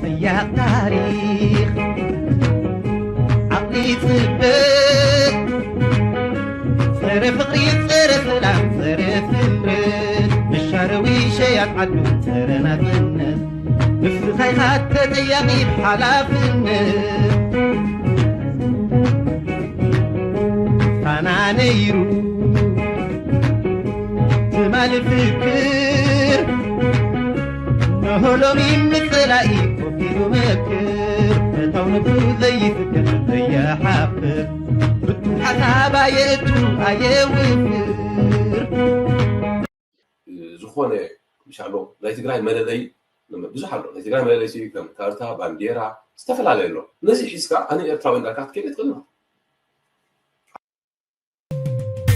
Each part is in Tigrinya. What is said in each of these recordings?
ሰያቕ ታሪኽ ዓቕሊ ጽበት፣ ጸረ ፍቕሪ፣ ጸረ ሰላም፣ ጸረ ስምረት፣ መሻረዊ ሸያት ዓዱ፣ ጸረ ናጽነት፣ ንስኻ ኢኻ ተጠያቒ ብሓላፍነት። ፋና ነይሩ ትማሊ ፍክር፣ ንሆ ሎሚ ምጽላኢ ኮፍ ኢሉ መክር፣ ፈታው ነብሱ ዘይፍክር ዘይሓፍር፣ ብቱም ሓሳብ ኣየእቱ ኣየውፍር። ዝኾነ ምሻሎ ናይ ትግራይ መለለይ ብዙሕ ኣሎ። ናይ ትግራይ መለለይ ሲ ከም ካርታ፣ ባንዴራ ዝተፈላለየ ኣሎ። ነዚ ሒዝካ ኣነ ኤርትራዊ እንዳልካ ክትከይድ ትኽእል ኢኻ።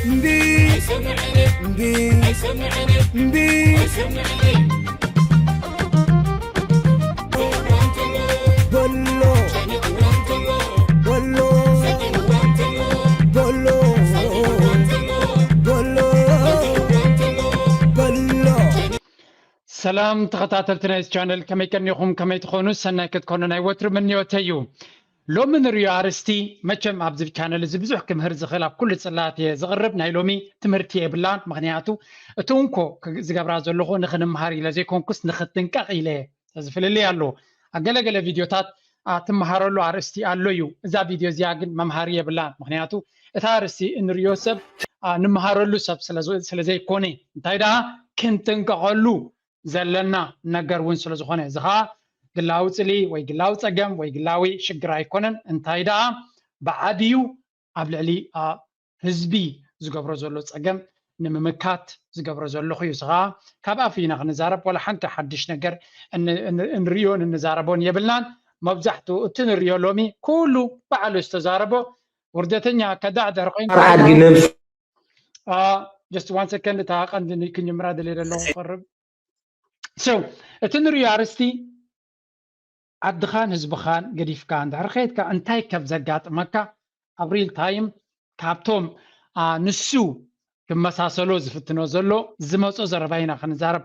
እምቢ፣ እምቢ፣ እምቢ። በሎ፣ በሎ፣ በሎ፣ በሎ፣ በሎ። ሰላም ተኸታተልቲ ናይዚ ቻነል፣ ከመይ ቀኒኹም? ከመይ ትኾኑ? ሰናይ ክትኮኑ ናይ ወትሪ ምንዮተይ እዩ። ሎሚ ንርእዮ ኣርእስቲ፣ መቸም ኣብዚ ቻነል እዚ ብዙሕ ክምህር ዝኽእል ኣብ ኩሉ ጽላት እየ ዝቕርብ። ናይ ሎሚ ትምህርቲ የብላን፣ ምኽንያቱ እቲ እንኮ ክ-፣ ዝገብራ ዘለኹ ንኽንምሃር ኢለ ዘይኮንኩስ ንኽትንቀቕ ኢለ እየ። ስለዚ ፍልልይ ኣለዎ። ኣብ ገለገለ ቪድዮታት፣ ኣ፣ ትመሃረሉ ኣርእስቲ ኣሎ እዩ። እዛ ቪድዮ እዚኣ ግን መምሃሪ የብላን፣ ምኽንያቱ እታ ኣርእስቲ እንርእዮ ሰብ፣ ኣ፣ ንምሃረሉ ሰብ ስለ ዝ-፣ ስለ ዘይኮነ፣ እንታይ ደኣ ክንጥንቀቐሉ ዘለና ነገር እውን ስለ ዝኾነ፣ እዚ ኸኣ ግላዊ ጽሊ ወይ ግላዊ ጸገም ወይ ግላዊ ሽግር ኣይኮነን። እንታይ ደኣ ብዓቢኡ ኣብ ልዕሊ፣ ኣ፣ ህዝቢ ዝገብሮ ዘሎ ጸገም ንምምካት ዝገብሮ ዘለኹ እዩ። እዚ ኸኣ ካብ ኣፍ ኢና ክንዛረብ፣ ዋላ ሓንቲ ሓድሽ ነገር እን-፣ እን-፣ እንርእዮን እንዛረቦን የብልናን። መብዛሕትኡ እቲ ንርእዮ ሎሚ ኩሉ ባዕሉ ዝተዛረቦ ውርደተኛ፣ ከዳዕ ድሕሪ ኮይኑ ኣርዓ ኣድጊ ነብሱ። ኣ፣ just one second፣ እታ ቀንዲ ክንጅምራ ደልየ ዘለኹ ክቕርብ። So፣ እቲ ንርእዮ ኣርእስቲ ዓድኻን ህዝብኻን ገዲፍካ እንድሕር ኸይድካ እንታይ ከም ዘጋጥመካ ኣብ ሪል ታይም ካብቶም፣ ኣ፣ ንሱ ክመሳሰሎ ዝፍትኖ ዘሎ ዝመጾ ዘረባ ኢና ክንዛረብ።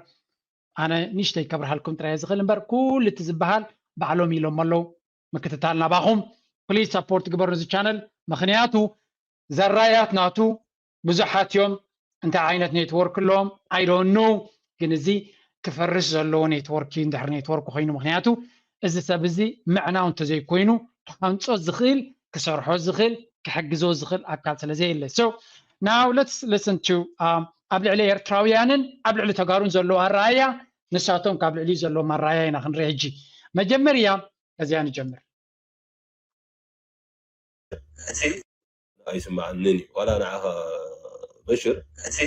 ኣነ ንእሽተይ ከብርሃልኩም ጥራይ ዝኽእል እምበር ኩሉ እቲ ዝበሃል ባዕሎም ኢሎም ኣለዉ። ምክትታል ናባኹም። ፕሊዝ ሰፖርት ግበሩ እዚ ቻነል፣ ምኽንያቱ ዘራያት ናቱ ብዙሓት እዮም። እንታይ ዓይነት ኔትወርክ ኣለዎም? I don't know። ግን እዚ ክፈርስ ዘለዎ ኔትወርክ እዩ፣ እንድሕር ኔትወርክ ኮይኑ። ምኽንያቱ እዚ ሰብ እዚ ምዕናው እንተዘይኮይኑ፣ ክሃንጾ ዝኽእል፣ ክሰርሖ ዝኽእል፣ ክሕግዞ ዝኽእል ኣካል ስለ ዘየለ። So, now let's listen to, um, ኣብ ልዕሊ ኤርትራውያንን ኣብ ልዕሊ ተጋሩን ዘለዎ ኣረኣእያ፣ ንሳቶም ካብ ልዕሊኡ ዘለዎም ኣረኣእያ ኢና ክንርኢ ሕጂ። መጀመርያ ከዚኣ ንጀምር። ኣይስማዓንን እዩ። ዋላ ንዓኻ በሽር፣ እቲ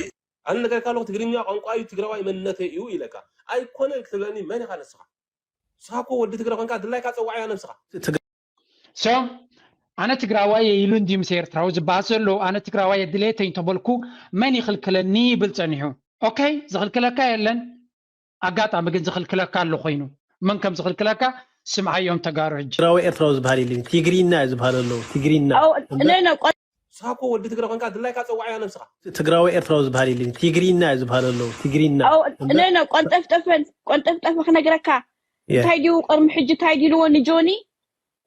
ኣነ ነገርካ ኣለኹ፣ ትግርኛ ቋንቋ እዩ፣ ትግራዋይ መንነተይ እዩ ኢለካ። ኣይኮነን ክትብለኒ መን ኢኻ ንስኻ? ንስኻ እኮ ወዲ ትግራይ ኮንካ ድላይካ ጸዋዕያ ነብስኻ። ትግ- So፣ ኣነ ትግራዋይ እየ ኢሉ እንድዩ ምስ ኤርትራዊ ዝበሃል ዘሎ። ኣነ ትግራዋይ እየ ድሌተይ እንተበልኩ መን ይኽልክለኒ ይብል ጸኒሑ። ኦኬ፣ ዝኽልክለካ የለን። ኣጋጣሚ ግን ዝኽልክለካ ኣሎ ኮይኑ። መን ከም ዝኽልክለካ ስምዓዮም ተጋሩ ሕጂ። ትግራዊ ኤርትራዊ ዝበሃል የለን። ትግሪና እዩ ዝበሃል ኣሎ። ትግሪና። ኣው፣ እምበር ነ፣ ነ፣ ቆ- ንስኻ እኮ ወዲ ትግራይ ኮንካ ድላይካ ጸዋዕያ ነብስኻ። ትግራዊ ኤርትራዊ ዝበሃል የለን። ትግሪና እዩ ዝበሃል ኣሎ። ትግሪና። ኣው፣ እምበር ነ፣ ነ፣ ቆንጠፍጠፈን፣ ቆንጠፍጠፈ ክነግረካ። የ። እንታይ ድዩ ቅድሚ ሕጂ እንታይ ድልዎ ንጆኒ?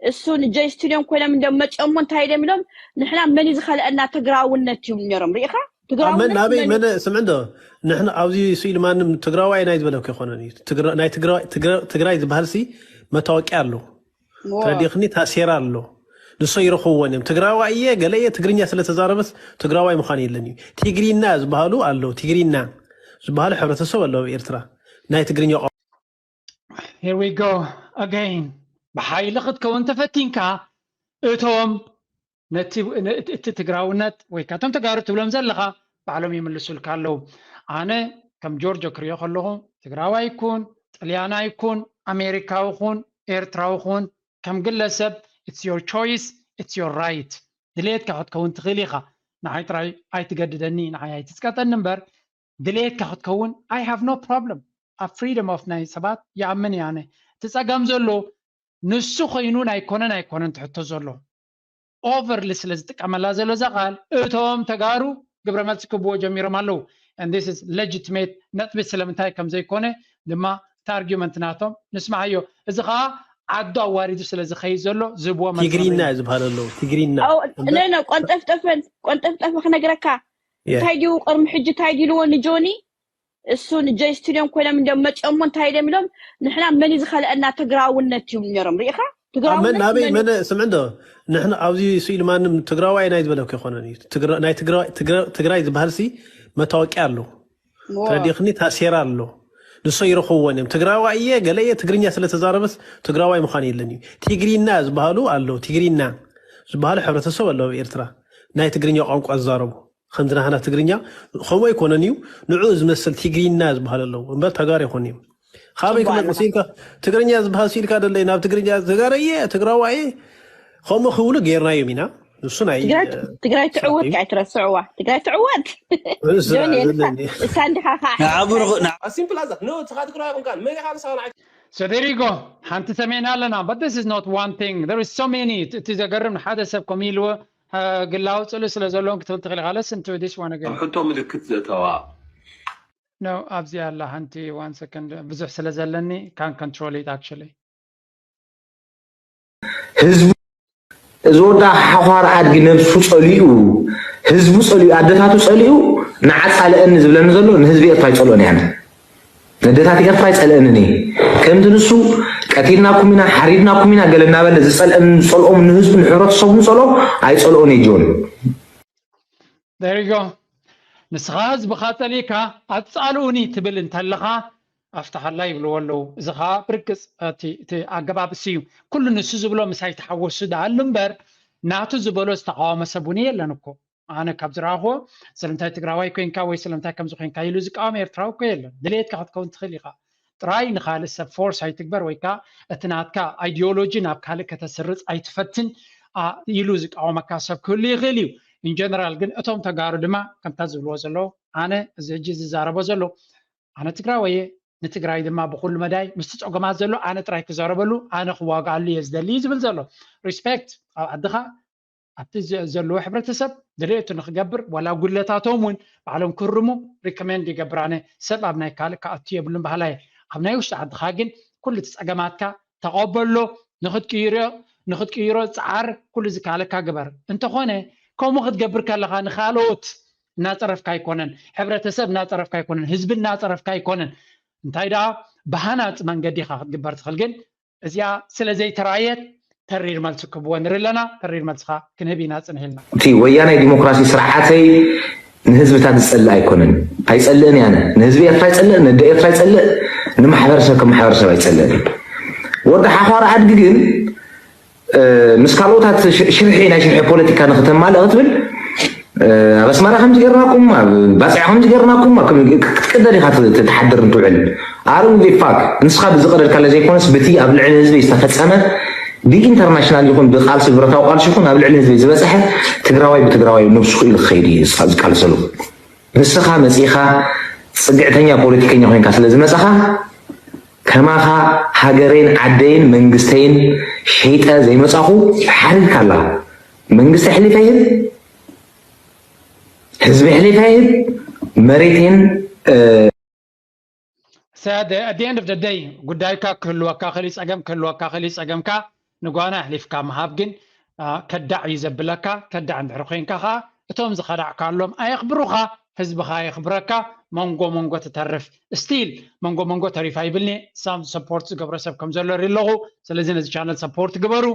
እሱ ንጀይ ስቱድዮም ኮይኖም እንደ መጺኦም እንታይ ኢሎም ኢሎም፣ ንሕና መን እዩ ዝኸልአና ትግራውነት እዩ ነይሮም። ሪኢኻ? ኣብ መን፣ ትግራውነት ናበይ፣ መን መን፣ ስምዕ እንዶ፣ ንሕና ኣብዚ ስኢሉ ማንም ትግራዋይ ናይ ዝበለኩ ኣይኮነን እዩ። ትግራ-፣ ናይ ትግራዋይ፣ ትግራ-፣ ትግራይ ዝበሃል ሲ መታወቂያ ኣሎ። ዎ። ተረዲእኽኒ? ታሴራ ኣሎ። ንሶ ይረኽብዎን እዮም። ትግራዋይ እየ፣ ገለ እየ፣ ትግርኛ ስለ ተዛረበስ ትግራዋይ ምዃን የለን እዩ። ትግሪና ዝበሃሉ ኣለዉ። ትግሪና ዝበሃሉ ሕብረተሰብ ኣለዉ ኣብ ኤርትራ። ናይ ትግርኛ ቋ- Here we go again። ብሓይሊ ክትከውን ተፈቲንካ፣ እቶም ነቲ፣ ነ-፣ እቲ ትግራውነት ወይ ካቶም ተጋሩ ትብሎም ዘለኻ ባዕሎም ይምልሱልካ ኣለዉ። ኣነ ከም ጆርጆ ክሪኦ ከለኹ፣ ትግራዋይ ኩን፣ ጥልያናይ ኩን፣ ኣሜሪካዊ ኩን፣ ኤርትራዊ ኩን፣ ከም ግለሰብ፣ it's your choice, it's your right። ድሌትካ ክትከውን ትኽእል ኢኻ። ንዓይ ጥራይ ኣይትገድደኒ፣ ንዓይ ኣይትጽቀጠኒ እምበር፣ ድሌትካ ክትከውን I have no problem። ኣብ ፍሪደም ኦፍ ናይ ሰባት ይኣምን እየ ኣነ። እቲ ጸገም ዘሎ ንሱ ኮይኑን ኣይኮነን ኣይኮነን ትሕቶ ዘሎ። ኦቨርሊ ስለ ዝጥቀመላ ዘሎ እዛ ቃል፣ እቶም ተጋሩ ግብረ መልሲ ክብዎ ጀሚሮም ኣለዉ። And this is legitimate ነጥቢ ስለምንታይ ከም ዘይኮነ ድማ እቲ argument ናቶም ንስማዓዮ። እዚ ከዓ ዓዱ ኣዋሪዱ ስለ ዝኸይድ ዘሎ ዝህብዎ መልሲ ትግሪና ኣሎ። እዩ ዝበሃል ኣለዉ ትግሪና ኖ ኖ ቆንጠፍጠፈ ቆንጠፍጠፈ ክነግረካ Yeah. እንታይ ድዩ ቅድሚ ሕጂ እንታይ ድዩ ኢልዎ ንጆኒ እሱ ንጆይ ስቱድዮም ኮይኖም እንዲም መፅኦሞ እንታይ ኢሎም ኢሎም ንሕና መን እዩ ዝኸልአና ትግራውነት ይብሉ ነይሮም ሪኢኻ ኣብ መን ትግራውነት ናበይ መን መን ስምዕ እንዶ ንሕና ኣብዚ ስኢል ማንም ትግራዋይ ናይ ዝበለኩ ይኮነን እዩ ትግራ- ናይ ትግራዋይ ትግራ- ትግራይ ዝበሃል ሲ መታወቂያ ኣሎ ዋ። ተረዲኽኒ ታሴራ ኣሎ ንሶ ይረኽብዎን እዮም ትግራዋይ እየ ገለ እየ ትግርኛ ስለተዛረበስ ትግራዋይ ምዃን የለን እዩ ትግሪና ዝበሃሉ ኣሎ ትግሪና ዝበሃሉ ሕብረተሰብ ኣሎ ኣብ ኤርትራ ናይ ትግርኛ ቋንቋ ዝዛረቡ ከምዚ ናህና ትግርኛ ከምኡ ኣይኮነን እዩ ንዑ ዝመስል ትግሪና ዝበሃል ኣለዉ እምበር ተጋሩ ይኮን እዩ ካበይ ጽቡቅ ክመጽእ ኣለኻ ሲልካ ትግርኛ ዝበሃል ሲልካ ደለይ ናብ ትግርኛ ተጋረ እየ ትግራዋይ ከምኡ ክብሉ ጌርናዮም ኢና ንሱ ናይ ትግራይ ትዕወት እዩ ካይ ትረስዕዋ ትግራይ ትዕወት እሱ ጆኒ ንሳ ዘለኒ እሳ እንዲኻ ከዓ ንዓብሩ ሕሰብካ ንዓ- As simple as that. No, it's hard to grow. Can make it sound like So there you go. ሓንቲ ሰሜን ኣለና but this is not one thing. There is so many. እቲ ዘገርም ንሓደ ሰብ ከምኡ ኢልዎ ግላዊ ፅልኢ ስለ ዘለዎም ክትብል ትኽእል ኢኻ። Listen to this one ኣብ again. ሕቶ ምልክት ዘእተዋ No ኣብዚ ኣላ ሓንቲ one second ብዙሕ ስለ ዘለኒ can control it actually. ህዝቡ እዚ ወዳ ሓዃር ኣድጊ ነብሱ ጸሊኡ ህዝቡ ጸሊኡ ኣደታቱ ጸሊኡ ንዓ ጻልአኒ ዝብለኒ ዘሎ ንህዝቢ ኤርትራ ይጸልኦን ያነ ነደታት ኤርትራ ይጸልአንን እየ ከምቲ ንሱ ቀቲልናኩም ኢና ሓሪድናኩም ኢና ገለ እናበለ ዝጸልአን ዝጸልኦም ንህዝቡ ንሕብረተሰቡ ዝጸልኦ ኣይጸልኦን እየ ጆን There you go. ንስኻ ህዝብኻ ጸሊእካ ኣጻልኡኒ ትብል እንተለኻ ኣፍትሓላ ይብልዎ ኣለዉ። እዚ ኸዓ ብርግጽ እቲ እቲ ኣገባብ እሱ እዩ። ኩሉ ንሱ ዝብሎ ምሳይ ተሓወሱ ደኣሉ እምበር ናቱ ዝበሎ ዝተቓወመ ሰብ እውን የለን እኮ። ኣነ ካብ ዝረኣኹዎ ስለምንታይ ትግራዋይ ኮንካ ወይ ስለምንታይ ከምዚ ኮንካ ኢሉ ዝቃወም ኤርትራዊ እኮ የለን። ድሌትካ ክትከውን ትኽእል ኢኻ። ጥራይ ንኻልእ ሰብ ፎርስ ኣይትግበር ወይ ከዓ እቲ ናትካ ኣይዲዮሎጂ ናብ ካልእ ከተስርጽ ኣይትፈትን ኣ፣ ኢሉ ዝቃወመካ ሰብ ክህሉ ይኽእል እዩ። ኢንጀነራል ግን እቶም ተጋሩ ድማ ከምታ ዝብልዎ ዘለዉ ኣነ እዚ ሕጂ ዝዛረቦ ዘሎ ኣነ ትግራወየ ንትግራይ ድማ ብኩሉ መዳይ ምስቲ ፀገማት ዘሎ ኣነ ጥራይ ክዛረበሉ ኣነ ክዋግኣሉ እየ ዝደሊ እዩ ዝብል ዘሎ ሪስፔክት ኣብ ዓድኻ ኣብቲ ዘ- ዘለዎ ሕብረተሰብ ድሌቱ ንክገብር ዋላ ጉድለታቶም እውን ባዕሎም ክርሙ ሪኮሜንድ ይገብር ኣነ ሰብ ኣብ ናይ ካልእ ክኣቱ የብሉን ባህላ እየ ኣብ ናይ ውሽጢ ዓድኻ ግን ኩሉ እቲ ፀገማትካ ተቐበሎ ንክትቅይሮ ንክትቅይሮ ፀዓር ኩሉ ዝከኣለካ ግበር እንተኾነ ከምኡ ክትገብር ከለኻ ንካልኦት እናፀረፍካ ኣይኮነን፣ ሕብረተሰብ እናፀረፍካ ኣይኮነን፣ ህዝቢ እናፀረፍካ ኣይኮነን። እንታይ ደኣ ብሃናፂ መንገዲ ኢኻ ክትግበር ትኽእል። ግን እዚኣ ስለ ዘይተራእየት ተሪር መልሲ ክህብዎ ንርኢ ኣለና። ተሪር መልስኻ ክንህብ ኢና ፅንሕ ኢልና። እቲ ወያናይ ዲሞክራሲ ስርዓተይ ንህዝብታት ዝጸልእ ኣይኮነን። ኣይጸልእን ያነ ንህዝቢ ኤርትራ ይጸልእ፣ ንደ ኤርትራ ይጸልእ፣ ንማሕበረሰብ ከም ማሕበረሰብ ኣይጸልእን። ወዲ ሓዃር ኣድጊ ግን ምስ ካልኦታት ሽርሒ ናይ ሽርሒ ፖለቲካ ንክተማልእ ክትብል ኣብ ኣስመራ ከምዚ ገርናኩም ኣብ ባፅዕ ከምዚ ገርናኩም ክትቅደድ ኢካ ትሓድር እንትውዕል ኣሩን ፋክ ንስኻ ብዝቀደድካለ ዘይኮነስ ብቲ ኣብ ልዕሊ ህዝቢ ዝተፈፀመ ብኢንተርናሽናል ይኹን ብቃልሲ ብረታዊ ቃልሲ ይኹን ኣብ ልዕሊ ህዝቢ ዝበፅሐ ትግራዋይ ብትግራዋይ ነብሱ ክኢሉ ክኸይድ እዩ ዝቃልሰሉ ንስኻ መፂእኻ ፅግዕተኛ ፖለቲከኛ ኮይንካ ስለ ዝመፃኻ ከማኻ ሃገረይን ዓደይን መንግስተይን ሸይጠ ዘይመፃኹ ሓሪድካ ኣለኻ መንግስቲ ኣሕሊፋ ይህብ ህዝቢ ኣሕሊፋ ይህብ መሬተይን ሰደ ኣት ኤንድ ኦፍ ደይ ጉዳይካ ክህልወካ ክሊ ፀገም ክህልወካ ክሊ ፀገምካ ንጓና ኣሕሊፍካ ምሃብ ግን ከዳዕ እዩ ዘብለካ። ከዳዕ እንድሕር ኮይንካ ከዓ እቶም ዝኸዳዕካሎም ኣየኽብሩኻ፣ ህዝብኻ ኣየኽብረካ። መንጎ መንጎ ትተርፍ ስቲል መንጎ መንጎ ተሪፋ ይብልኒ። ሳም ሰፖርት ዝገብሮ ሰብ ከም ዘሎ ርኢ ኣለኹ። ስለዚ ነዚ ቻነል ሰፖርት ግበሩ።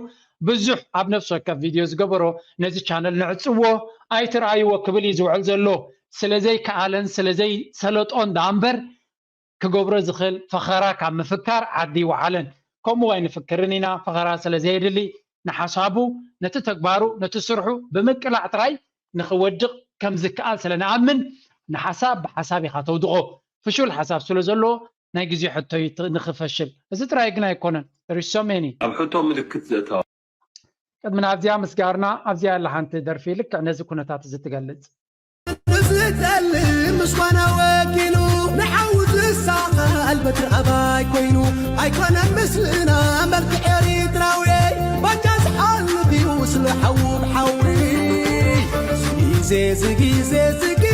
ብዙሕ ኣብ ነፍሲ ወከፍ ቪድዮ ዝገበሮ ነዚ ቻነል ንዕፅዎ ኣይትርኣይዎ ክብል እዩ ዝውዕል ዘሎ። ስለዘይከኣለን ስለዘይሰለጦን ደኣ እምበር ክገብሮ ዝኽእል ፈኸራ ካብ ምፍካር ዓዲ ይወዓለን። ከምኡ ኣይንፍክርን ኢና። ፈኸራ ስለ ዘየድሊ ንሓሳቡ፣ ነቲ ተግባሩ፣ ነቲ ስርሑ ብምቅላዕ ጥራይ ንኽወድቕ ከም ዝከኣል ስለ ንኣምን ንሓሳብ ብሓሳብ ኢኻ ተውድቖ። ፍሹል ሓሳብ ስለ ዘለዎ ናይ ግዜ ሕቶ እዩ እቲ ንኽፈሽል። እዚ ጥራይ ግን ኣይኮነን። There is so many. ኣብ ሕቶ ምልክት ዘእተዋ ቅድሚ ናብዚኣ ምስጋርና ኣብዚኣ ያለ ሓንቲ ደርፊ ልክዕ ነዚ ኩነታት እዚ ትገልጽ። ዝጠልም ምስኳና ወኪሉ ንሓው ዝሳቐል በትሪ ኣባይ ኮይኑ ኣይኮነን ምስልና መልክዕ ኤሪትራዊ ባጃ ዝሓልፍ እዩ ስለ ሓዉ ብሓዊ ዝጊዜ ዝጊዜ ዝጊዜ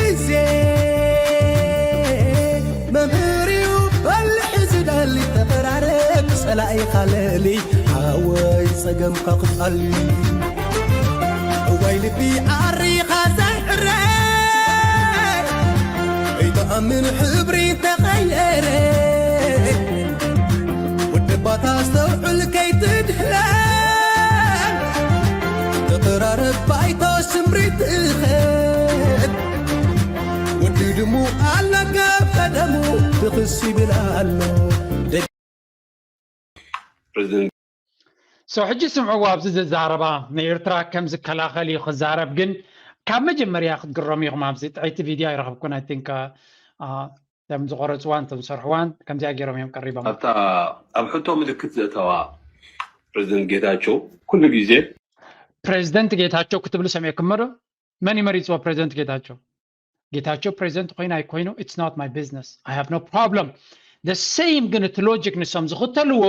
ላኢኻ ለሊ ሓወይ ጸገምካ ክትኣሊ። እዋይ ልቢ ዓሪኻ ዘይዕረ ከይትኣምን ሕብሪ ተቐየረ። ወዲ ባታ ኣስተውዕል ከይትድህለ ተቐራረብ ባይቶ ስምሪት እኸል። ወዲ ድሙ ኣለካ ቀደሙ ትኽስ ይብል ኣሎ። ፕሬዚደንት so ሕጂ ስምዕዎ ኣብዚ ዝዛረባ ንኤርትራ ከም ዝከላኸል እዩ ክዛረብ ግን ካብ መጀመርያ ክትግረሙ ኢኹም ኣብዚ ጥዕይቲ ቪድዮ ኣይረኸብኩን I think እቶም ዝቆረፅዋን እቶም ዝሰርሕዋን ከምዚኣ ገይሮም እዮም ቀሪቦም ኣብታ ኣብ ሕቶ ምልክት ዘእተዋ ፕሬዚደንት ጌታቸው ኩሉ ግዜ ፕሬዚደንት ጌታቸው ክትብሉ ሰሚዕኩሞ ዶ መን ይመሪፅዎ ፕሬዚደንት ጌታቸው ጌታቸው ፕሬዚደንት ኮይኑ ኣይኮይኑ it's not my business I have no problem the same ግን እቲ ሎጂክ ንሶም ዝኽተልዎ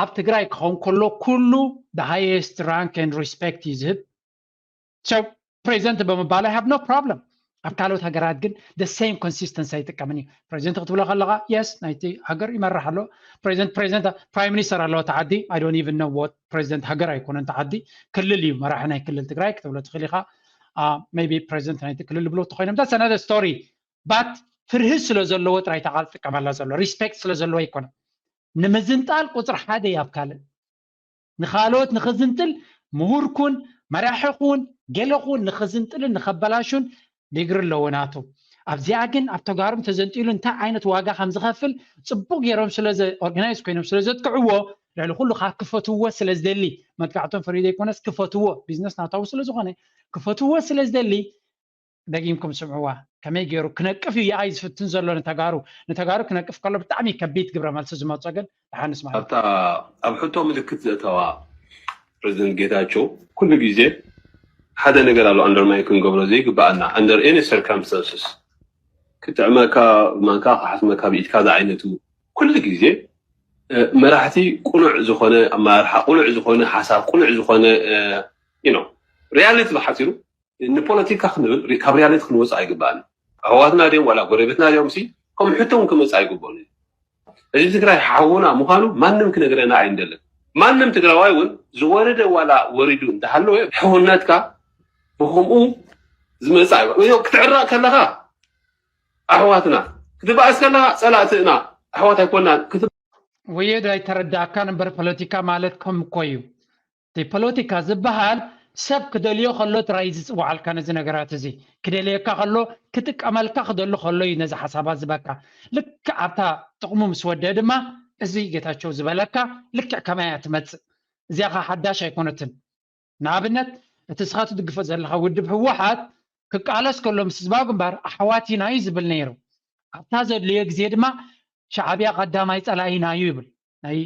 ኣብ ትግራይ ክኸውን ከሎ ኩሉ the highest rank and respect እዩ ዝህብ so ፕሬዚደንት ብምባል I have no problem ኣብ ካልኦት ሃገራት ግን the same consistency ኣይጥቀምን እዩ ፕሬዚደንት ክትብሎ ከለካ yes ናይቲ ሃገር ይመርሕ ኣሎ ፕሬዚደንት ፕሬዚደንት prime minister ኣለዎ ተዓዲ I don't even know what ፕሬዚደንት ሃገር ኣይኮነን ተዓዲ ክልል እዩ መራሒ ናይ ክልል ትግራይ ክትብሎ ትኽእል ኢኻ maybe ፕሬዚደንት ናይቲ ክልል ብሎ ተኮይኖም that's another story but ፍርሂ ስለ ዘለዎ ጥራይ ተቃል ጥቀመላ ዘሎ respect ስለ ዘለዎ ኣይኮነን ንምዝንጣል ቁፅሪ ሓደ እዩ ኣብ ካልእ ንኻልኦት ንኽዝንጥል ምሁር ኩን መራሒ ኩን ገለ ኩን ንኽዝንጥልን ንኸበላሹን ዲግሪ ኣለዎ ናቱ ኣብዚኣ ግን ኣብ ተጋሩም ተዘንጢሉ እንታይ ዓይነት ዋጋ ከም ዝኸፍል ፅቡቅ ገይሮም ስለ organize ኮይኖም ስለ ዘጥቅዕዎ ልዕሊ ኩሉ ከዓ ክፈትዎ ስለ ዝደሊ መጥቃዕቶም ፈሪዩ ዘይኮነስ ክፈትዎ ቢዝነስ ናታዊ ስለ ዝኾነ ክፈትዎ ስለ ዝደሊ ደጊምኩም ስምዕዋ ከመይ ገይሩ ክነቅፍ እዩ የኣይ ዝፍትን ዘሎ ንተጋሩ ንተጋሩ ክነቅፍ ከሎ ብጣዕሚ ከቢድ ግብረ መልሲ ዝመፆ ግን ደሓንስ ማለት ኣብታ ኣብ ሕቶ ምልክት ዘእተዋ ፕሬዚደንት ጌታቸው ኩሉ ግዜ ሓደ ነገር ኣሎ undermine ክንገብሮ ዘይግባኣና under any circumstances ክጥዕመካ ማንካ ክሓስመካ ብኢድካ ዝዓይነቱ ኩሉ ግዜ መራሕቲ ቁኑዕ ዝኾነ ኣመራርሓ ቁኑዕ ዝኾነ ሓሳብ ቁኑዕ ዝኾነ reality ብሓፂሩ ንፖለቲካ ክንብል ካብ reality ክንወፅእ ኣይግባእን ኣሕዋትና ድዮም ዋላ ጎረቤትና ድዮም ሲ ከም ሕቶ እውን ክመፅእ ኣይግብኦን እዩ ህዝቢ ትግራይ ሓውና ምዃኑ ማንም ክነግረና ኣይንደልን ማንም ትግራዋይ እውን ዝወረደ ዋላ ወሪዱ እንተሃለወ ሕውነትካ ብከምኡ ዝመፅእ ኣይኮን ክትዕረቕ ከለኻ ኣሕዋትና ክትበኣስ ከለኻ ፀላእቲ እና ኣሕዋት ኣይኮናን ወየድ ኣይተረዳእካን እምበር ፖለቲካ ማለት ከም እኮ እዩ እቲ ፖለቲካ ዝበሃል ሰብ ክደልዮ ከሎ ጥራይ እዩ ዝፅውዓልካ ነዚ ነገራት እዚ ክደልየካ ከሎ ክጥቀመልካ ክደሉ ከሎ እዩ ነዚ ሓሳባት ዝበካ ልክዕ ኣብታ ጥቕሙ ምስ ወደአ ድማ እዚ ጌታቸው ዝበለካ ልክዕ ከማይ እያ ትመፅእ እዚኣ ከዓ ሓዳሽ ኣይኮነትን ንኣብነት እቲ ስኻ ትድግፎ ዘለኻ ውድብ ህወሓት ክቃለስ ከሎ ምስ ህዝባዊ ግንባር ኣሕዋት ኢና እዩ ዝብል ነይሩ ኣብታ ዘድልዮ ግዜ ድማ ሻዕብያ ቀዳማይ ፀላኢና እዩ ይብል ናይ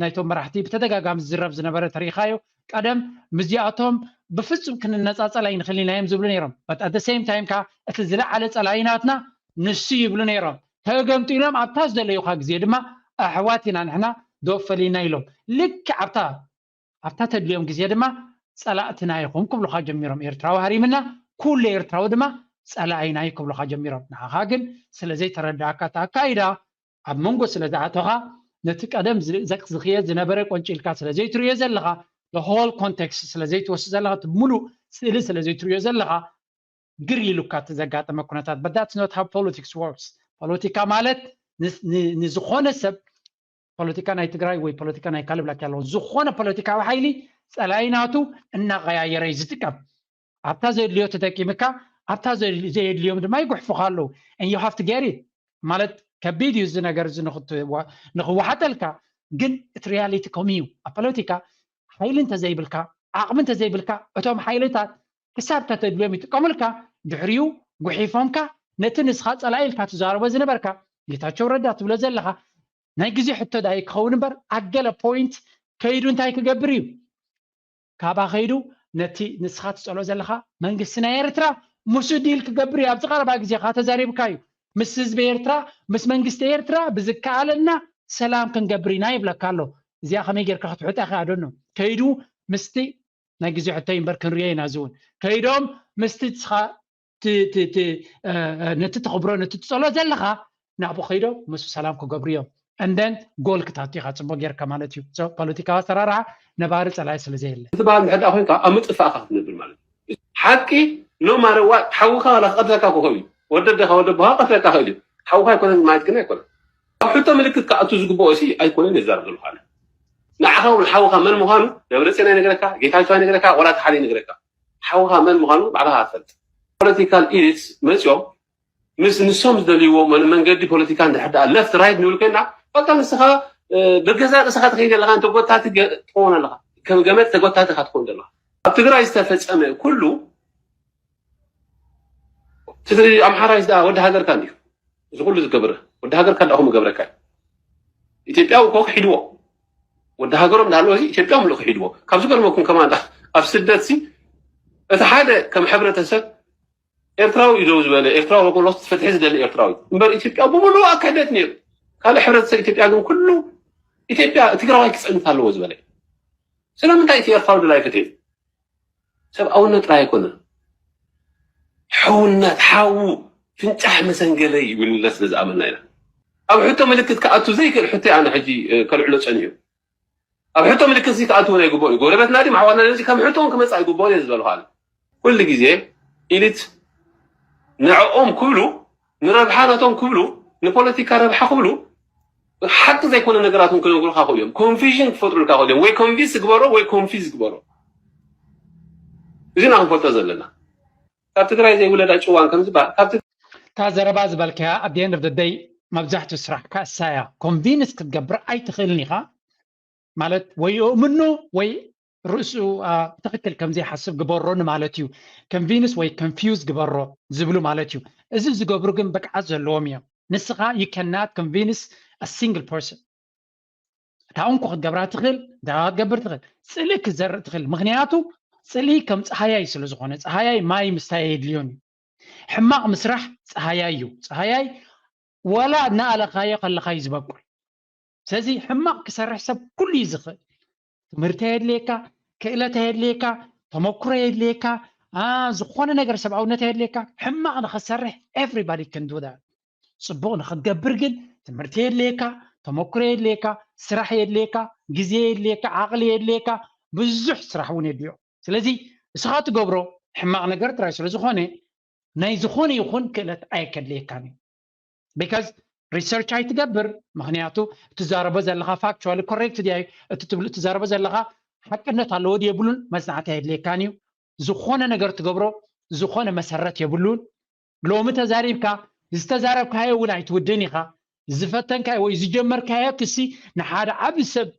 ናይቶም መራሕቲ ብተደጋጋሚ ዝዝረብ ዝነበረ ተሪኢኻዮ ቀደም ምስዚኣቶም ብፍፁም ክንነፃፀል ኣይንኽእል ኢና እዮም ዝብሉ ነይሮም but at the same time ከዓ እቲ ዝለዓለ ፀላኢ ናትና ንሱ ይብሉ ነይሮም ተገምጢሎም ኣብታ ዝደለዩካ ግዜ ድማ ኣሕዋት ኢና ንሕና ዶብ ፈሊና ኢሎም ልክዕ ኣብታ ኣብታ ተድልዮም ግዜ ድማ ፀላእትና ኢኹም ክብሉካ ጀሚሮም ኤርትራዊ ሃሪምና ኩሉ ኤርትራዊ ድማ ፀላኢና እዩ ክብሉካ ጀሚሮም ንዓኻ ግን ስለዘይተረዳእካ እቲ ኣካይዳ ኣብ መንጎ ስለ ዝኣተኻ ነቲ ቀደም ዝኽየድ ዝነበረ ቆንጪልካ ስለ ዘይትርእዮ ዘለኻ the whole context ስለ ዘይትወስድ ዘለኻ እቲ ሙሉእ ስእሊ ስለ ዘይትርእዮ ዘለኻ ግር ኢሉካ እቲ ዘጋጠመ ኩነታት but that's not how politics works ፖለቲካ ማለት ንዝኾነ ሰብ ፖለቲካ ናይ ትግራይ ወይ ፖለቲካ ናይ ካልእ ብላክ ያለውን ዝኾነ ፖለቲካዊ ሓይሊ ፀላኢ ናቱ እናቀያየረ እዩ ዝጥቀም ኣብታ ዘድልዮ ተጠቂምካ ኣብታ ዘየድልዮም ድማ ይጉሕፉካ ኣለዉ and you have to get it ማለት ከቢድ እዩ እዚ ነገር እዚ ንኽዋሓጠልካ ግን እቲ reality ከምኡ እዩ ኣብ ፖለቲካ ሓይሊ እንተዘይብልካ ዓቕሚ እንተዘይብልካ እቶም ሓይልታት ክሳብ ተተድልዮም ይጥቀሙልካ ድሕሪኡ ጉሒፎምካ ነቲ ንስኻ ፀላኢ ኢልካ ትዛረቦ ዝነበርካ ጌታቸው ረዳ ትብሎ ዘለኻ ናይ ግዜ ሕቶ ዳኣ ክኸውን እምበር ኣገለ point ከይዱ እንታይ ክገብር እዩ ካብኣ ከይዱ ነቲ ንስኻ ትፀሎ ዘለኻ መንግስቲ ናይ ኤርትራ ምስ ዲል ክገብር እዩ ኣብዚ ቀረባ ግዜ ካ ተዛሪብካ እዩ ምስ ህዝቢ ኤርትራ ምስ መንግስቲ ኤርትራ ብዝከኣለና ሰላም ክንገብር ኢና ይብለካ ኣሎ እዚኣ ከመይ ጌርካ ክትሕጣ ኢኻ ኣደኖ ከይዱ ምስቲ ናይ ግዜ ሕቶ እምበር ክንሪኦ ኢና ዝውን ከይዶም ምስቲ ስኻ ነቲ ተኽብሮ ነቲ ትፀሎ ዘለኻ ናብኡ ከይዶም ምስ ሰላም ክገብሩ እዮም and then ጎል ክታቱ ኢኻ ጽቡቅ ጌርካ ማለት እዩ። So ፖለቲካዊ ኣሰራርሓ ነባሪ ጸላኢ ስለ ዘየለ። እቲ በዓል እንድሕር ደኣ ኮይንካ ኣብ ምጥፋእካ ክትነብር ማለት እዩ። ሓቂ no matter what ሓውካ ዋላ ክቐትለካ ክኽእል እዩ። ወዲ ኣዴኻ ወዲ ኣቦኻ ክቐትለካ ክእል እዩ። ሓውካ ኣይኮነን ማለት ግን ኣይኮነን። ኣብ ሕቶ ምልክት ክኣቱ ዝግብኦ ሲ ኣይኮነን የዛርብ ዘለኹ ኣነ። ንዓኻ እውን ሓውካ መን ምዃኑ ደብረፅዮን ኣይነግረካ፣ ጌታቸው ኣይነግረካ፣ ዋላ እቲ ሓደ ይነግረካ። ሓውካ መን ምዃኑ ባዕልኻ ኣፈልጥ። ፖለቲካል ኢሊትስ መፅዮም ምስ ንሶም ዝደልይዎ መን- መንገዲ ፖለቲካ እንድሕር ደኣ left right ንብል ኮይና በቃ ንስኻ እ፣ ብገዛእ ርእስኻ ትኸይድ ኣለኻ እንተ ጎታቲ ገ- ትኸውን ኣለኻ ከም ገመድ ተጎታቲ ኢኻ ትኸውን ዘለኻ ኣብ ትግራይ ዝተፈፀመ ኩሉ ትግሪ ኣምሓራይ ዝኣ ወዲ ሃገርካ እንዲዩ እዚ ኩሉ ዝገብረ ወዲ ሃገርካ እንዳኹም ገብረካ ኢትዮጵያዊ እኮ ክሒድዎ ወዲ ሃገሮም እንዳሃለዎ እዚ ኢትዮጵያ ምሉእ ክሒድዎ ካብ ዝገርመኩም ከማን ኣብ ስደት ሲ እቲ ሓደ ከም ሕብረተሰብ ኤርትራዊ እዩ ደው ዝበለ ኤርትራዊ ወገኖት ፍትሒ ዝደሊ ኤርትራዊ እምበር ኢትዮጵያ ብምሉእ ኣካይደት ነይሩ ካልእ ሕብረተሰብ ኢትዮጵያ ግን ኩሉ ኢትዮጵያ ትግራዋይ ክፅንት ኣለዎ ዝበለ ስለምንታይ እቲ ኤርትራዊ ድላይ ፍትሒ ሰብኣውነት ጥራይ ኣይኮነ ሕውነት ሓዉ ፍንጫሕ መሰንገለ ይብልለ ስለ ዝኣመና ኢና ኣብ ሕቶ ምልክት ክኣቱ ዘይክእል ሕቶ ኣነ ሕጂ ከልዕሎ ፀኒሑ ኣብ ሕቶ ምልክት ሲ ክኣትውን ኣይግብኦን እዩ ጎረበትና ድም ኣሕዋትና ድም ከም ሕቶ እውን ክመፅእ ኣይግብኦን እየ ዝበልኳል ኩሉ ግዜ ኢሊት ንዕኦም ክብሉ ንረብሓ ናቶም ክብሉ ንፖለቲካ ረብሓ ክብሉ ሓቂ ዘይኮነ ነገራት እውን ክነግሩካ ክእሉ እዮም ኮንፊዥን ክፈጥሩልካ ክእሉ እዮም ወይ ኮንቪንስ ግበሮ ወይ ኮንፊዝ ግበሮ እዚና ክንፈልጦ ዘለና ካብ ትግራይ ዘይውለዳ ጭዋን ከም ዝበሃል ካብ እታ ዘረባ ዝበልካያ ኣብ the end of the day መብዛሕትኡ ስራሕካ እሳ እያ ኮንቪንስ ክትገብር ኣይትኽእልን ኢኻ ማለት ወይ የእምኖ ወይ ርእሱ ትኽክል ከም ዘይሓስብ ግበሮ ንማለት እዩ ኮንቪንስ ወይ ኮንፊውዝ ግበሮ ዝብሉ ማለት እዩ እዚ ዝገብሩ ግን ብቅዓት ዘለዎም እዮም ንስኻ you cannot convince a single person እታ እንኮ ክትገብራ ትኽእል እታ ክትገብር ትኽእል ፅልኢ ክትዘርእ ትኽእል ምክንያቱ ፅልኢ ከም ፀሃያይ ስለ ዝኾነ ፀሃያይ ማይ ምስታይ የድልዮን እዩ ሕማቕ ምስራሕ ፀሃያይ እዩ ፀሃያይ ወላ እናኣለኻዮ ከለኻ እዩ ዝበቁል ስለዚ ሕማቕ ክሰርሕ ሰብ ኩሉ እዩ ዝኽእል ትምህርቲ የድልየካ ክእለት የድልየካ ተመክሮ የድልየካ ዝኾነ ነገር ሰብኣውነት የድልየካ ሕማቕ ንኸሰርሕ everybody can do that ፅቡቕ ንኽትገብር ግን ትምህርቲ የድልየካ ተመክሮ የድልየካ ስራሕ የድልየካ ግዜ የድልየካ ዓቕሊ የድልየካ ብዙሕ ስራሕ እውን የድልዮ ስለዚ እስኻ ትገብሮ ሕማቕ ነገር ጥራይ ስለ ዝኾነ ናይ ዝኾነ ይኹን ክእለት ኣየከድልየካን እዩ because research ኣይትገብር ምክንያቱ እትዛረቦ ዘለካ factually correct ድያ እዩ እቲ ትብል እትዛረቦ ዘለካ ሓቅነት ኣለዎ ድየብሉን መፅናዕቲ ኣየድልየካን እዩ ዝኾነ ነገር ትገብሮ ዝኾነ መሰረት የብሉን ሎሚ ተዛሪብካ ዝተዛረብካዮ እውን ኣይትውድን ኢኻ ዝፈተንካዮ ወይ ዝጀመርካዮ ክሲ ንሓደ ዓብ ሰብ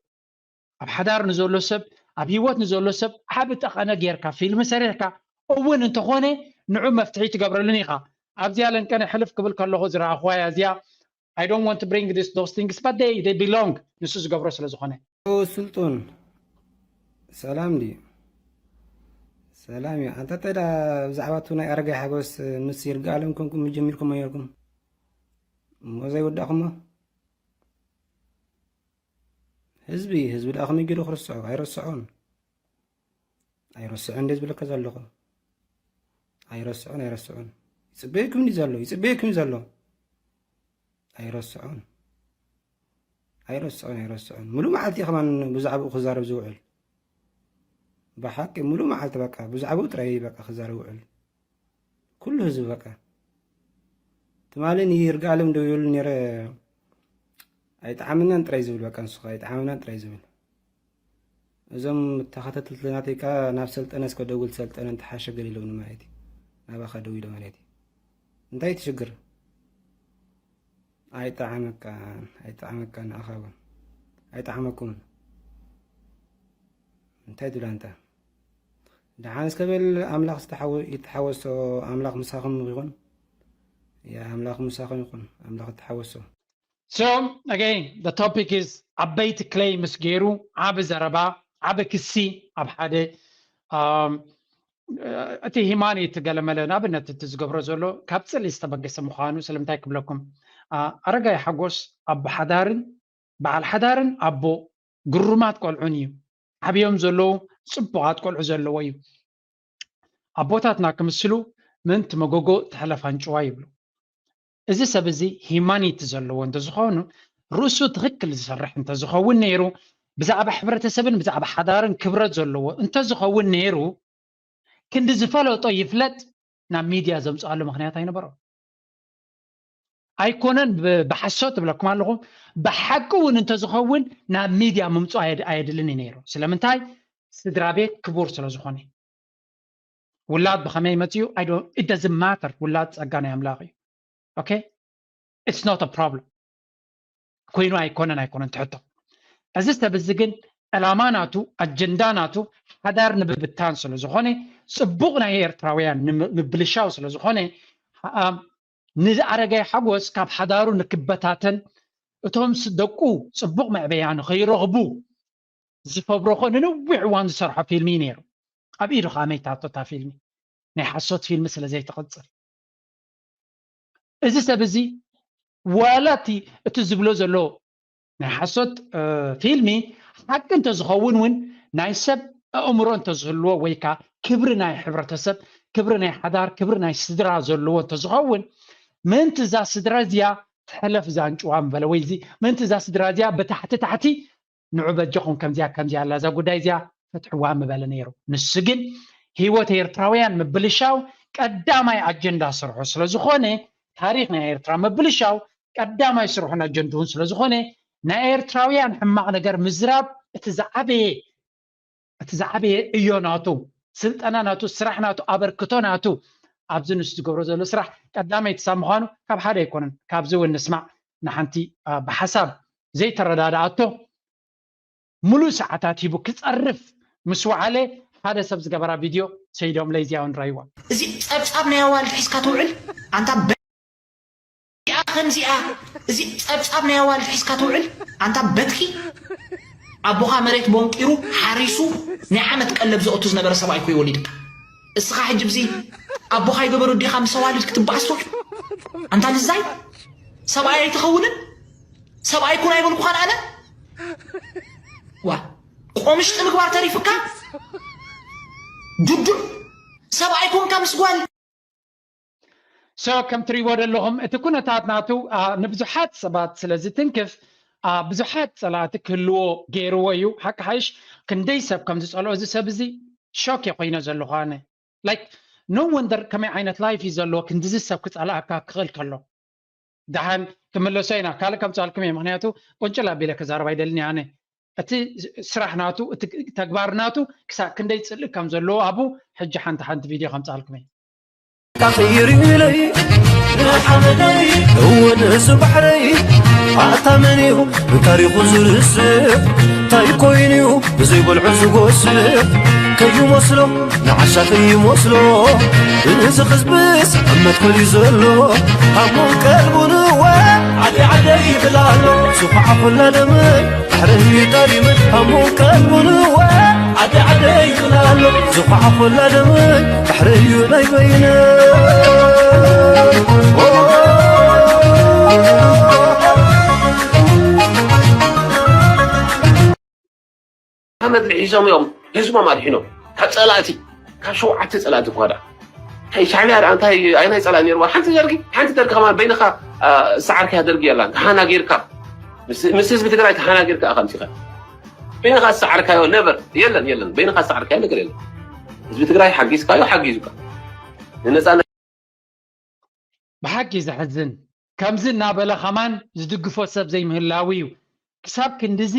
ኣብ ሓዳር ንዘሎ ሰብ ኣብ ሂወት ንዘሎ ሰብ ዓብ ጠቐነ ጌርካ ፊልም ሰሪሕካ እውን እንተኾነ ንዑ መፍትሒ ትገብረሉን ኢኻ ኣብዚኣ ለንቀነ ሕልፍ ክብል ከለኹ ዝረኣኽዋ እያ እዚኣ I don't want to bring this those things but they they belong ንሱ ዝገብሮ ስለ ዝኾነ ስልጡን ሰላም ድዩ ሰላም እዩ ኣንተ ተዳ ብዛዕባ እቲ ናይ ኣረጋይ ሓጎስ ምስ ይርጋኣለም ኮንኩም ጀሚርኩም ነርኩም እሞ ዘይወዳእኩሞ ህዝቢ ህዝቢ ደኣ ከመይ ገይሩ ክርስዖ ኣይረስዖን ኣይረስዖን እንደ ዝብለካ ዘለኹ ኣይረስዖን ኣይረስዖን ይፅበየኩም እዩ ዘሎ ይፅበየኩም እዩ ዘሎ ኣይረስዖን ኣይረስዖን ኣይረስዖን ሙሉ መዓልቲ ከማን ብዛዕባኡ ክዛረብ ዝውዕል ብሓቂ ሙሉ መዓልቲ በቃ ብዛዕባኡ ጥራይ በቃ ክዛረብ ውዕል ኩሉ ህዝቢ በቃ ትማሊ ንይርጋለም ደው ይብሉ ነረ ኣይጠዓመናን ጥራይ ዝብል በቃ ንስኻ ኣይጠዓመናን ጥራይ ዝብል እዞም ተኸታተልቲ ናተይ ከኣ ናብ ሰልጠነ እስከ ደውል ሰልጠነ እንተሓሸ ገሊሎም ማለት እዩ ናባኻ ደው ኢሎ ማለት እዩ እንታይ ትሽግር ኣይጠዓመካን ኣይጠዓመካን ንኣኻ እውን ኣይጠዓመኩምን እንታይ ትብል ኣንታ ደሓን እስከ በል ኣምላኽ ዝተሓወ- ይተሓወሶ ኣምላኽ ምሳኹም ይኹን ኣምላኽ ምሳኹም ይኹን ኣምላኽ ይተሓወሶ So again, the topic is ዓበይቲ ክለይ ምስ ገይሩ ዓቢ ዘረባ ዓቢ ክሲ ኣብ ሓደ um, እቲ ሂማኒ እትገለመለ ንኣብነት እቲ ዝገብሮ ዘሎ ካብ ፅሊ ዝተበገሰ ምዃኑ ስለምንታይ ክብለኩም ኣረጋይ ሓጎስ ኣቦ ሓዳርን በዓል ሓዳርን ኣቦ ግሩማት ቆልዑን እዩ ዓብዮም ዘለዉ ፅቡቓት ቆልዑ ዘለዎ እዩ ኣቦታትና ክምስሉ ምእንቲ መጎጎ ተሕለፍ ኣንጭዋ ይብሉ እዚ ሰብ እዚ ሂማኒቲ ዘለዎ እንተዝኾኑ ርእሱ ትኽክል ዝሰርሕ እንተዝኸውን ነይሩ፣ ብዛዕባ ሕብረተሰብን ብዛዕባ ሓዳርን ክብረት ዘለዎ እንተዝኸውን ነይሩ፣ ክንዲ ዝፈለጦ ይፍለጥ ናብ ሚድያ ዘምፅኣሉ ምኽንያት ኣይነበሮም። ኣይኮነን ብ- ብሓሶት እብለኩም ኣለኹ፣ ብሓቂ እውን እንተዝኸውን ናብ ሚድያ ምምፁ ኣየድ- ኣየድልን እዩ ነይሩ። ስለምንታይ? ስድራ ቤት ክቡር ስለዝኾነ። ውላድ ብኸመይ መፅኡ? I don't, it doesn't matter። ውላድ ፀጋ ናይ ኣምላኽ እዩ። Okay? It's not a problem። ኮይኑ ኣይኮነን ኣይኮነን ትሕቶ። እዚ ሰብ እዚ ግን ዕላማ ናቱ፣ ኣጀንዳ ናቱ ሓዳር ንምብታን ስለዝኾነ፣ ፅቡቕ ናይ ኤርትራውያን ንምብልሻው ስለዝኾነ፣ ንኣረጋይ ሓጎስ ካብ ሓዳሩ ንክበታተን፣ እቶም ደቁ ፅቡቕ መዕበያ ንኸይረኽቡ ዝፈብረኾ ንነዊሕ እዋን ዝሰርሖ ፊልሚ እዩ ነይሩ። ኣብ ኢዱ ከዓ መይታቶ እታ ፊልሚ፣ ናይ ሓሶት ፊልሚ ስለ ዘይትቕፅል። እዚ ሰብ እዚ ዋላ እቲ እቲ ዝብሎ ዘሎ ናይ ሓሶት ፊልሚ ሓቂ እንተዝኸውን እውን ናይ ሰብ ኣእምሮ እንተዝህልዎ ወይ ከዓ ክብሪ ናይ ሕብረተሰብ፣ ክብሪ ናይ ሓዳር፣ ክብሪ ናይ ስድራ ዘለዎ እንተዝኸውን ምእንቲ እዛ ስድራ እዚኣ ትሕለፍ እዛ ኣንጭዋ ምበለ ወይ እዚ ምእንቲ እዛ ስድራ እዚኣ ብታሕቲ ታሕቲ ንዑ በጃኹም ከምዚኣ ከምዚኣ ኣላ እዛ ጉዳይ እዚኣ ፈትሕዋ ምበለ ነይሩ። ንሱ ግን ህይወት ኤርትራውያን ምብልሻው ቀዳማይ ኣጀንዳ ስርሑ ስለዝኾነ ታሪኽ ናይ ኤርትራ ምብልሻው ቀዳማይ ስርሑን ኣጀንድኡን ስለዝኾነ ናይ ኤርትራውያን ሕማቕ ነገር ምዝራብ እቲ ዝዓበየ እቲ ዝዓበየ ዕዮ ናቱ፣ ስልጠና ናቱ፣ ስራሕ ናቱ፣ ኣበርክቶ ናቱ ኣብዚ ንሱ ዝገብሮ ዘሎ ስራሕ ቀዳመይቲ ሳብ ምዃኑ ካብ ሓደ ኣይኮነን። ካብዚ እውን ንስማዕ ንሓንቲ ብሓሳብ ዘይተረዳድኣቶ ሙሉእ ሰዓታት ሂቡ ክጸርፍ ምስ ወዓለ ሓደ ሰብ ዝገበራ ቪድዮ ሰይዶም ለይዚያውን ራይዋ እዚ ጸብጻብ ናይ ኣዋልድ ሒዝካ ትውዕል ኣንታ በ- ከምዚኣ እዚ ጸብጻብ ናይ ኣዋልድ ሒዝካ ትውዕል ኣንታ በትኪ ኣቦኻ መሬት ቦንቂሩ ሓሪሱ ናይ ዓመት ቀለብ ዘእቱ ዝነበረ ሰብኣይ ኮይ ወሊድካ እስኻ ሕጂ ብዚ ኣቦኻ ይገበሩ ዲኻ ምስ ኣዋልድ ክትበኣስ ትውዕል ኣንታ ልዛይ ሰብኣይ ኣይትኸውንን ሰብኣይ ኩን ኣይበልኩኻን ኣነ ዋ ቆምሽጢ ምግባር ተሪፍካ ዱዱዕ ሰብኣይ ኮንካ ምስ ጓል so ከም ትሪእዎ ዘለኹም እቲ ኩነታት ናቱ ንብዙሓት ሰባት ስለ ዝትንክፍ ብዙሓት ፀላእቲ ክህልዎ ገይርዎ እዩ ሓቂ ሓይሽ ክንደይ ሰብ ከም ዝፀልኦ እዚ ሰብ እዚ ሾክ ኮይነ ዘለኹ ኣነ like no wonder ከመይ ዓይነት life እዩ ዘለዎ ክንድዚ ሰብ ክፀላእካ ክኽእል ከሎ ደሓን ክምለሶ ኢና ካልእ ከምፅኣልኩም እየ ምክንያቱ ቁንጭል ኣቢለ ክዛረብ ኣይደልን ኣነ እቲ ስራሕ ናቱ እቲ ተግባር ናቱ ክሳብ ክንደይ ፅልእ ከም ዘለዎ ኣብኡ ሕጂ ሓንቲ ሓንቲ ቪድዮ ከምፅኣልኩም እየ ካኺሪለይ ንሓመደይ እውን እዚ ባሕረይ ኣታ መን እዩ ንታሪኹ ዝርስዕ እንታይ ኮይኑ እዩ ብዘይበልዑ ዝጎስዕ ከይመስሎ ንዓሻ ከይመስሎ እዚ ህዝብስ ኣብ መትከል እዩ ዘሎ ሃሙን ቀልቡን እወ ዓደይ ዓደይ ይብል ኣሎ ዝኹዓ ኩላ ደመይ ባሕረይ ጠሊመ ሃሙን ቀልቡን እወ ዓደይ ዓደይ ይብል ኣሎ ዝኹዓ ኩላ ደመይ ባሕረይ እዩ ናይ በይነ ሓመድ ልሒሶም እዮም ህዝቦም ኣድሒኖም ካብ ፀላእቲ ካብ ሸውዓተ ፀላእቲ እኳ ዳ እንታይ ሻዕቢያ ዳ እንታይ ኣይናይ ፀላእ ነይርዋ ሓንቲ ደርጊ ሓንቲ ደርጊ ከማን በይንኻ ዝሰዓርካያ ደርጊ የላን ተሃናጊርካ ምስ ህዝቢ ትግራይ ተሃናጊርካ ኢኻ ምፂኻ በይንኻ ዝሰዓርካዮ ነበር የለን የለን በይንኻ ዝሰዓርካዮ ነገር የለን ህዝቢ ትግራይ ሓጊዝካዮ ሓጊዙካ ንነፃነት ብሓቂ ዘሕዝን ከምዚ እናበለ ከማን ዝድግፎ ሰብ ዘይምህላው እዩ ክሳብ ክንድዚ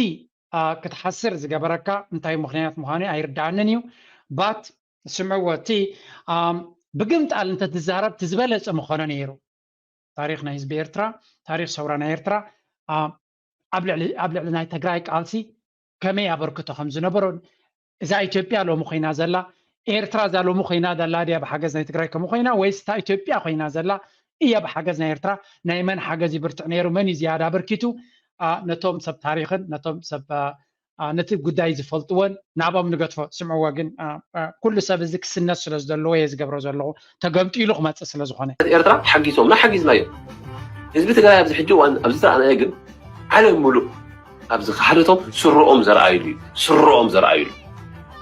ክትሓስር ዝገበረካ እንታይ ምኽንያት ምዃኑ ኣይርድኣንን እዩ but ስምዕዎ እቲ ብግምጣል እንተትዛረብ ትዝበለፀ ምኾነ ነይሩ ታሪኽ ናይ ህዝቢ ኤርትራ ታሪኽ ሰውራ ናይ ኤርትራ ኣብ ልዕሊ ናይ ትግራይ ቃልሲ ከመይ ኣበርክቶ ከም ዝነበሮን እዛ ኢትዮጵያ ሎሚ ኮይና ዘላ ኤርትራ እዛ ሎሚ ኮይና ዘላ ድያ ብሓገዝ ናይ ትግራይ ከምኡ ኮይና ወይስ እታ ኢትዮጵያ ኮይና ዘላ እያ ብሓገዝ ናይ ኤርትራ ናይ መን ሓገዝ ይብርትዕ ነይሩ መን እዩ ዝያዳ ኣበርኪቱ ነቶም ሰብ ታሪኽን ነቶም ሰብ ነቲ ጉዳይ ዝፈልጥዎን ናብኦም ንገድፎ ስምዕዎ ግን ኩሉ ሰብ እዚ ክስነት ስለ ዝደለዎ እየ ዝገብሮ ዘለኹ ተገምጢሉ ክመፅእ ስለ ዝኾነ ኤርትራ ሓጊዞምና ሓጊዝናዮም ህዝቢ ትግራይ ኣብዚ ሕጂ እዋን ኣብዚ ዝረኣናዮ ግን ዓለም ሙሉእ ኣብዚ ክሓደቶም ስረኦም ዘርኣይሉ እዩ ስረኦም ዘርኣይሉ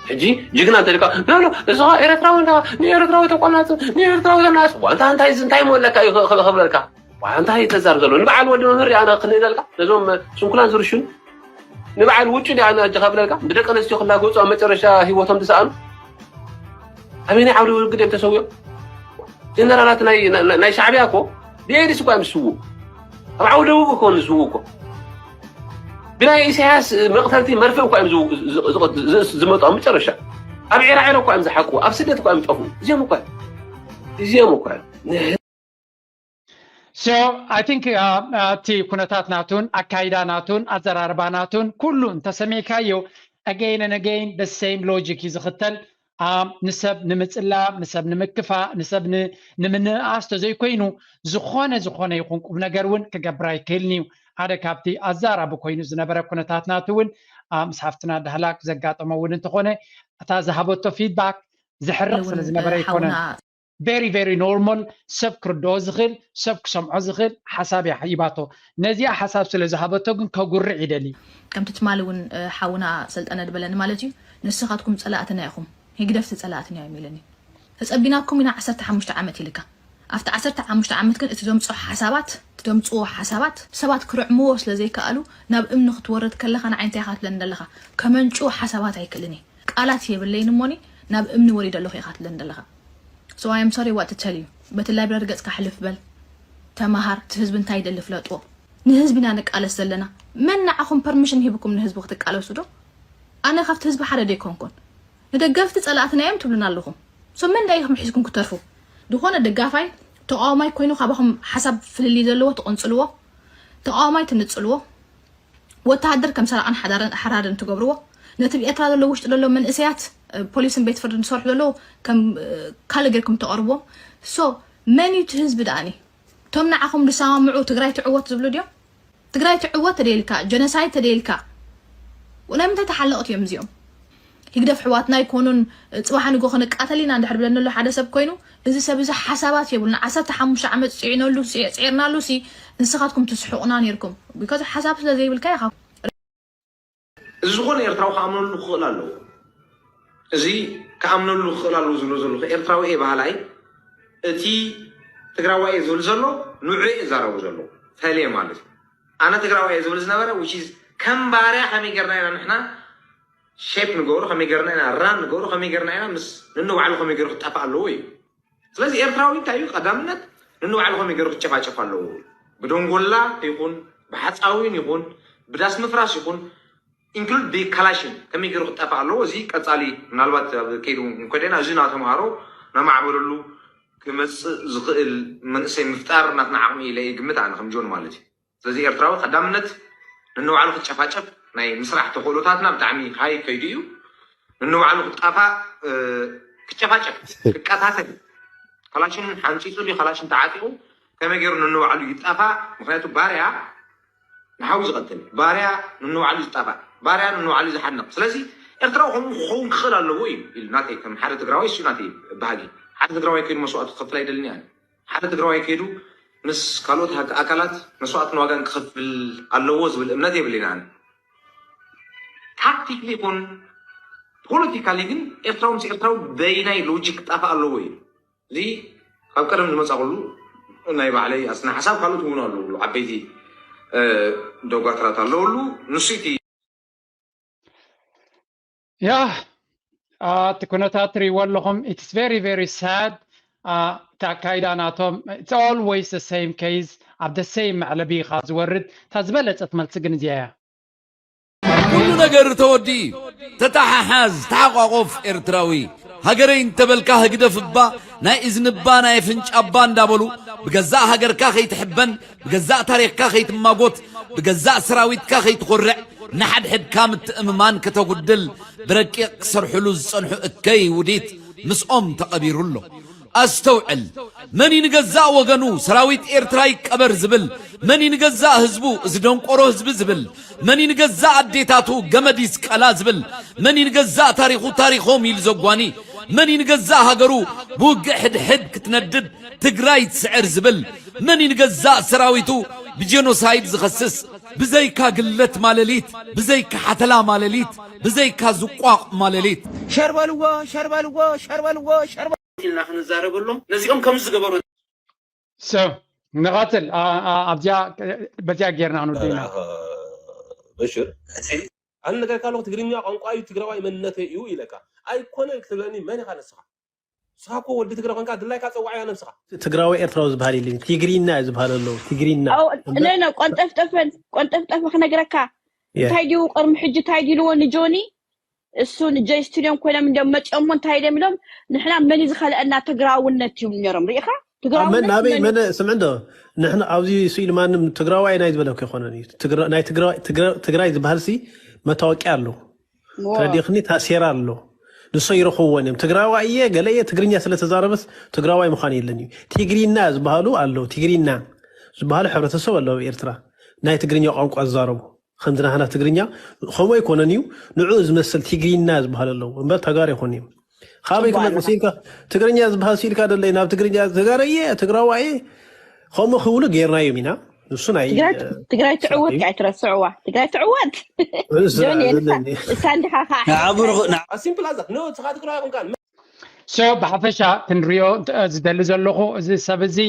ሕጂ ጅግና እንተልካ ኖ ኖ እዚ ኤረትራዊ እንዳ ንኤረትራዊ ተቆናጽ ንኤረትራዊ ተናጽ ዋንታ እንታይ እንታይ ሞለካ እዩ ክብለልካ እንታይ ተዛር ዘሎ ንበዓል ወዲ መምህር ኣነ ክንደልካ ነዞም ስንኩላን ዝርሽኑ ንበዓል ውጭ ዲ ኣነ ኣጀኻ ብለልካ ብደቂ ኣንስትዮ ክላገጹ ኣብ መጨረሻ ህይወቶም ዝሰኣኑ ኣበይናይ ዓውደ ውግድ እዮም ተሰዊኦም? ጀነራላት ናይ ሻዕቢያ እኮ ብኤድስ እኳ እዮም ዝስዉ ኣብ ዓውደ ውግ እኮ ዝስዉ እኮ ብናይ ኢሳያስ መቕተልቲ መርፍእ እኳ እዮም ዝመጡ ኣብ መጨረሻ ኣብ ዒራዒሮ እኳ እዮም ዝሓቁ ኣብ ስደት እኳ እዮም ዝጠፉ እዚኦም እኳ እዚኦም እኳ So I think እቲ ኩነታት ናቱን ኣካይዳ ናቱን ኣዘራርባ ናቱን ኩሉ እንተሰሚዕካዮ again and again the same logic እዩ ዝኽተል። ንሰብ ንምጽላእ፣ ንሰብ ንምክፋእ፣ ንሰብ ንምንእኣስ ተዘይኮይኑ ዝኾነ ዝኾነ ይኹን ቁም ነገር እውን ክገብር ኣይክእልን እዩ። ሓደ ካብቲ ኣዛራቢ ኮይኑ ዝነበረ ኩነታት ናቱ እውን ምስ ሓፍትና ዳህላክ ዘጋጠሞ እውን እንተኾነ እታ ዝሃበቶ feedback ዘሕርቕ ስለ ዝነበረ ኣይኮነን። Very very normal ሰብ ክርድኦ ዝኽእል ሰብ ክሰምዖ ዝኽእል ሓሳብ እያ ሂባቶ። ነዚኣ ሓሳብ ስለ ዝሃበቶ ግን ከጉርዕ ይደሊ። ከምቲ ትማሊ እውን ሓውና ሰልጠነ ድበለኒ ማለት እዩ ንስኻትኩም ፀላእትና ኢኹም ህግደፍቲ ፀላእትና እዮም ኢለኒ ተፀቢናኩም ኢና ዓሰርተ ሓሙሽተ ዓመት ኢልካ ኣብቲ ዓሰርተ ሓሙሽተ ዓመት ግን እቲ ዘምፅኦ ሓሳባት እቲ ዘምፅዎ ሓሳባት ሰባት ክርዕምዎ ስለ ዘይከኣሉ ናብ እምኒ ክትወርድ ከለኻ ንዓይ እንታይ ኢኻ ትብለኒ ዘለኻ ከመንጭዎ ሓሳባት ኣይክእልን እየ ቃላት የብለይን እሞኒ ናብ እምኒ ወሪደ ኣለኹ ኢኻ ትብለኒ ዘለኻ so I am sorry what to tell you በቲ library ገፅካ ሕልፍ በል ተማሃር እቲ ህዝቢ እንታይ ይደሊ ፍለጥዎ ንህዝቢ ኢና ንቃለስ ዘለና መን ንዓኹም permission ሂብኩም ንህዝቢ ክትቃለሱ ዶ ኣነ ካብቲ ህዝቢ ሓደ ዶ ኣይኮንኩን ንደገፍቲ ፀላእትና እዮም ትብሉና ኣለኹም so መን ዳ ኢኹም ሒዝኩም ክተርፉ ዝኾነ ደጋፋይ ተቃዋማይ ኮይኑ ካባኹም ሓሳብ ፍልልይ ዘለዎ ትቕንፅልዎ ተቃዋማይ ትንፅልዎ ወተሃደር ከም ሰራቕን ሓራርን ትገብርዎ ነቲ ብኤርትራ ዘሎ ውሽጢ ዘሎ መንእሰያት ፖሊስን ቤት ፍርድን ዝሰርሑ ዘለዉ ከም ካልእ ጌርኩም ተቐርብዎም so መን እዩ እቲ ህዝቢ ደኣኒ እቶም ንዓኹም ዝሰማምዑ ትግራይ ትዕወት ዝብሉ ድዮም ትግራይ ትዕወት ተደይልካ ጀኖሳይድ ተደይልካ ናይ ምንታይ ተሓለቕቲ እዮም እዚኦም ህግደፍ ኣሕዋትና ኣይኮኑን ፅባሕ ንጎ ክንቃተል ኢና እንድሕር ብለኒ ኣሎ ሓደ ሰብ ኮይኑ እዚ ሰብ እዚ ሓሳባት የብሉን ዓሰርተ ሓሙሽተ ዓመት ፅዒነሉ ፅዒርናሉ ሲ ንስኻትኩም ትስሕቑና ነይርኩም because ሓሳብ ስለ ዘይብልካ ኢኻ እዚ ዝኾነ ኤርትራዊ ክኣምነሉ ክኽእል ኣለዎ እዚ ክኣምነሉ ክኽእል ኣለዎ ዝብሎ ዘለኹ ኤርትራዊ እየ በሃላይ እቲ ትግራዋይ እየ ዝብል ዘሎ ንዑ እየ እዛረቡ ዘለኹ ፈልየ ማለት እዩ ኣነ ትግራዋይ እየ ዝብል ዝነበረ which is ከም ባርያ ከመይ ጌርና ኢና ንሕና shape ንገብሮ ከመይ ጌርና ኢና run ንገብሮ ከመይ ጌርና ኢና ምስ ንንባዕሉ ከመይ ገይሩ ክጠፍእ ኣለዎ እዩ ስለዚ ኤርትራዊ እንታይ እዩ ቀዳምነት ንንባዕሉ ከመይ ገይሩ ክጨፋጨፍ ኣለዎ ብደንጎላ ይኹን ብሓፃዊን ይኹን ብዳስ ምፍራስ ይኹን include ብካላሽን ከመይ ገይሩ ክጠፍእ ኣለዎ እዚ ቀፃሊ ምናልባት ኣብ ከይዱ እንኮደና እዚ ናተምሃሮ ናማዕበለሉ ክመፅእ ዝኽእል መንእሰይ ምፍጣር ናትና ዓቕሚ ኢለ ይግምት ኣነ ከም ጆን ማለት እዩ ስለዚ ኤርትራዊ ቀዳምነት ንንባዕሉ ክጨፋጨፍ ናይ ምስራሕ ተኽእሎታትና ብጣዕሚ ሃይ ከይዱ እዩ ንንባዕሉ ክጣፋእ ክጨፋጨፍ ክቀታተል ካላሽን ሓንፂፁ ድዩ ካላሽን ተዓጢቑ ከመይ ገይሩ ንንባዕሉ ይጣፋእ ምክንያቱ ባርያ ንሓዊ ዝቐትል ባርያ ንንባዕሉ ዝጣፋእ ባርያ ንንባዕሉ ዝሓንቕ ስለዚ ኤርትራዊ ከምኡ ክኸውን ክኽእል ኣለዎ እዩ ኢሉ ናተይ ከም ሓደ ትግራዋይ እሱ ናተይ ባህጊ ሓደ ትግራዋይ ከይዱ መስዋእቱ ክኸፍል ኣይደልን እየ ሓደ ትግራዋይ ከይዱ ምስ ካልኦት ኣካላት መስዋእትን ዋጋን ክኸፍል ኣለዎ ዝብል እምነት የብለይን ኣነ። ታክቲክሊ ይኹን ፖለቲካሊ ግን ኤርትራዊ ምስ ኤርትራዊ በይናይ ሎጂክ ክጣፋእ ኣለዎ እዩ። እዚ ካብ ቀደም ዝመፃ ኩሉ ናይ ባዕለይ ኣስነ ሓሳብ ካልኦት እውን ኣለውሉ ዓበይቲ ዶጓትራት ኣለውሉ ንሱ እቲ ያ እቲ ኩነታት ትሪእዎ ኣለኹም it's very very sad እቲ ኣካይዳ ናቶም it's always the same case ኣብ the same መዕለቢ ኢኻ ዝወርድ እታ ዝበለፀት መልሲ ግን እዚያ እያ ኩሉ ነገር ተወዲኡ ተተሓሓዝ ተሓቋቆፍ ኤርትራዊ ሃገረይ እንተበልካ ህግደፍ እባ ናይ እዝኒ እባ ናይ ኣፍንጫ እባ እንዳበሉ ብገዛእ ሃገርካ ከይትሕበን ብገዛእ ታሪኽካ ከይትማጎት ብገዛእ ሰራዊትካ ከይትኾርዕ ንሓድሕድካ ምትእምማን ከተጉድል ብረቂቕ ክሰርሕሉ ዝጸንሑ እከይ ውዲት ምስኦም ተቐቢሩ ኣሎ። ኣስተውዕል፣ መን እዩ ንገዛእ ወገኑ ሰራዊት ኤርትራ ይቀበር ዝብል? መን እዩ ንገዛእ ህዝቡ እዚ ደንቆሮ ህዝቢ ዝብል? መን እዩ ንገዛእ ኣዴታቱ ገመድ ይስቀላ ዝብል? መን እዩ ንገዛእ ታሪኹ ታሪኾም ኢሉ ዘጓኒ? መን እዩ ንገዛእ ሃገሩ ብውግእ ሕድሕድ ክትነድድ ትግራይ ትስዕር ዝብል? መን እዩ ንገዛእ ሰራዊቱ ብጀኖሳይድ ዝኸስስ? ብዘይካ ግለት ማለሊት፣ ብዘይካ ሓተላ ማለሊት፣ ብዘይካ ዝቋቕ ማለሊት። ሸር በልዎ ሸር በልዎ ሸር በልዎ ሸር በልዎ ኢልና ክንዛረበሎም ነዚኦም ከምዚ ዝገበሩ So ንቐጽል ኣብዚኣ በዚኣ ጌርና ክንውድእ ኢና። በሽር ኣነ ነገር ካለኹ ትግርኛ ቋንቋ እዩ ትግራዋይ መንነተይ እዩ ኢለካ ኣይኮነን ክትብለኒ መን ኢኻ ንስኻ? ንስኻ እኮ ወዲ ትግረ ኮንካ ድላይካ ፀዋዕያ ነብስኻ። ትግራዊ ኤርትራዊ ዝበሃል የለን። ትግሪና እዩ ዝበሃል ኣለዉ። ትግሪና ነ ቆንጠፍጠፈን ቆንጠፍጠፈ ክነግረካ እንታይ ድዩ ቅድሚ ሕጂ እንታይ ድልዎ ንጆኒ እሱ ንጀይ ስቱድዮም ኮይኖም እንዲም መፂኦሞ እንታይ ኢሎም ኢሎም ንሕና መን እዩ ዝኸልአና ትግራውነት ይብሉ ነይሮም ሪኢኻ ትግራውነት ናበይ መን ስምዕ እንዶ ንሕና ኣብዚ ስኢል ማንም ትግራዋይ ናይ ዝበለኩ ይኮነን እዩ ናይ ትግራይ ዝበሃል ሲ መታወቂያ ኣለዎ ተረዲኽኒ ታሴራ ኣሎ ንሶ ይረኽብዎን እዮም ትግራዋይ እየ ገለ እየ ትግርኛ ስለተዛረበስ ትግራዋይ ምዃን የለን እዩ ትግሪና ዝበሃሉ ኣለዉ ትግሪና ዝበሃሉ ሕብረተሰብ ኣለዉ ኣብ ኤርትራ ናይ ትግርኛ ቋንቋ ዝዛረቡ ከምዚ ናህና ትግርኛ ከምኡ ኣይኮነን እዩ ንዑ ዝመስል ትግሪና ዝበሃል ኣለዉ እምበር ተጋር ይኮን እዩ ካበይ ክመፅእ ስኢልካ ትግርኛ ዝበሃል ስኢልካ ደለይ ናብ ትግርኛ ተጋረ እየ ትግራዋ እየ ከምኡ ክብሉ ገይርናዮም ኢና ንሱ ናይ ትግራይ ትዕወት ከ ኣይትረስዕዋ ትግራይ ትዕወት ጆኒ እሳ እንዲኻ ከዓ ሲምፕል ኣዛት ኖ ንስኻ ትግራይ ኮንካ ሶ ብሓፈሻ ክንሪኦ ዝደሊ ዘለኹ እዚ ሰብ እዚ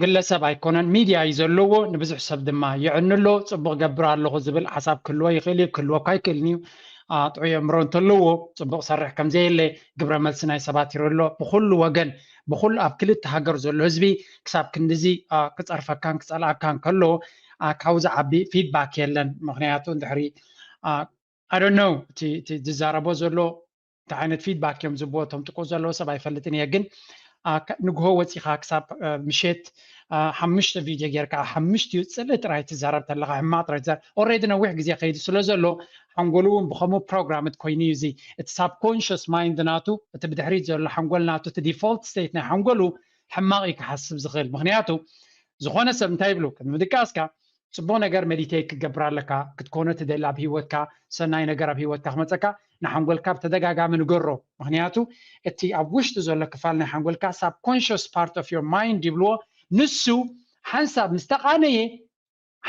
ግለሰብ ኣይኮነን ሚድያ እዩ ዘለዎ ንብዙሕ ሰብ ድማ የዕንሎ ፅቡቅ ገብር ኣለኹ ዝብል ሓሳብ ክህልዎ ይኽእል እዩ ክህልወካ ኣይክእልን እዩ ጥዑይ ኣእምሮ እንተለዎ ፅቡቅ ሰርሕ ከምዘየለ ግብረ መልሲ ናይ ሰባት ይረሎ ብኩሉ ወገን ብኩሉ ኣብ ክልተ ሃገር ዘሎ ህዝቢ ክሳብ ክንድዚ ክፀርፈካን ክፀልኣካን ከሎ ካብኡ ዝዓቢ ፊድባክ የለን ምክንያቱ እንድሕሪ ኣዶነው እቲ ዝዛረቦ ዘሎ እንታይ ዓይነት ፊድባክ እዮም ዝብዎ እቶም ጥቁ ዘለዎ ሰብ ኣይፈልጥን እየ ግን ንግሆ ወፂኻ ክሳብ ምሸት ሓሙሽተ ቪድዮ ጌርካ ሓሙሽቲኡ ፅልኢ ጥራይ ትዛረብ ተለካ ሕማቅ ጥራይ ትዛረብ ኦሬዲ ነዊሕ ግዜ ከይዱ ስለ ዘሎ ሓንጎሉ እውን ብከምኡ ፕሮግራምድ ኮይኑ እዩ እዚ እቲ ሳብኮንሽስ ማይንድ ናቱ እቲ ብድሕሪት ዘሎ ሓንጎል ናቱ እቲ ዲፎልት ስቴት ናይ ሓንጎሉ ሕማቅ እዩ ክሓስብ ዝኽእል ምክንያቱ ዝኾነ ሰብ እንታይ ይብሉ ቅድሚ ምድቃስካ ፅቡቅ ነገር መዲቴት ክገብር ኣለካ ክትኮኖ ትደሊ ኣብ ህይወትካ ሰናይ ነገር ኣብ ህይወትካ ክመፀካ ንሓንጎልካ ብተደጋጋሚ ንገሮ ምክንያቱ እቲ ኣብ ውሽጢ ዘሎ ክፋል ናይ ሓንጎልካ ሳብኮንሽስ ፓርት ኦፍ ዮር ማይንድ ይብልዎ ንሱ ሓንሳብ ምስ ተቃነየ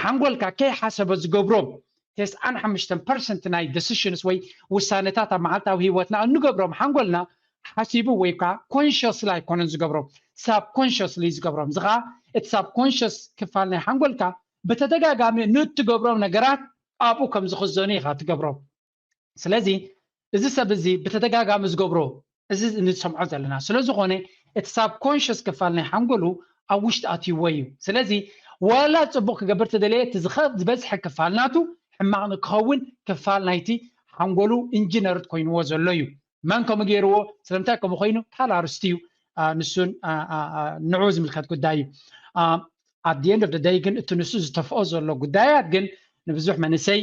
ሓንጎልካ ከይሓሰበ ዝገብሮም ተስዓን ሓሙሽተን ፐርሰንት ናይ ደሲሽንስ ወይ ውሳነታት ኣብ መዓልታዊ ህይወትና እንገብሮም ሓንጎልና ሓሲቡ ወይ ከዓ ኮንሽስሊ ኣይኮነን ዝገብሮም ሳብ ኮንሽስሊ ዝገብሮም እዚ ከዓ እቲ ሳብ ኮንሽስ ክፋል ናይ ሓንጎልካ ብተደጋጋሚ ንእትገብሮም ነገራት ኣብኡ ከም ዝኽዘኑ ኢኻ ትገብሮም ስለዚ እዚ ሰብ እዚ ብተደጋጋሚ ዝገብሮ እዚ ንሰምዖ ዘለና ስለ ዝኾነ እቲ ሳብ ኮንሽስ ክፋል ናይ ሓንጎሉ ኣብ ውሽጢ ኣትይዎ እዩ ስለዚ ዋላ ፅቡቅ ክገብር ተደለየ እቲ ዝበዝሐ ክፋል ናቱ ሕማቅ ንክኸውን ክፋል ናይቲ ሓንጎሉ ኢንጂነርት ኮይንዎ ዘሎ እዩ መን ከምኡ ገይርዎ ስለምንታይ ከምኡ ኮይኑ ካልእ ኣርስቲ እዩ ንሱን ንዑ ዝምልከት ጉዳይ እዩ at the end of the day ግን እቲ ንሱ ዝተፍኦ ዘሎ ጉዳያት ግን ንብዙሕ መንእሰይ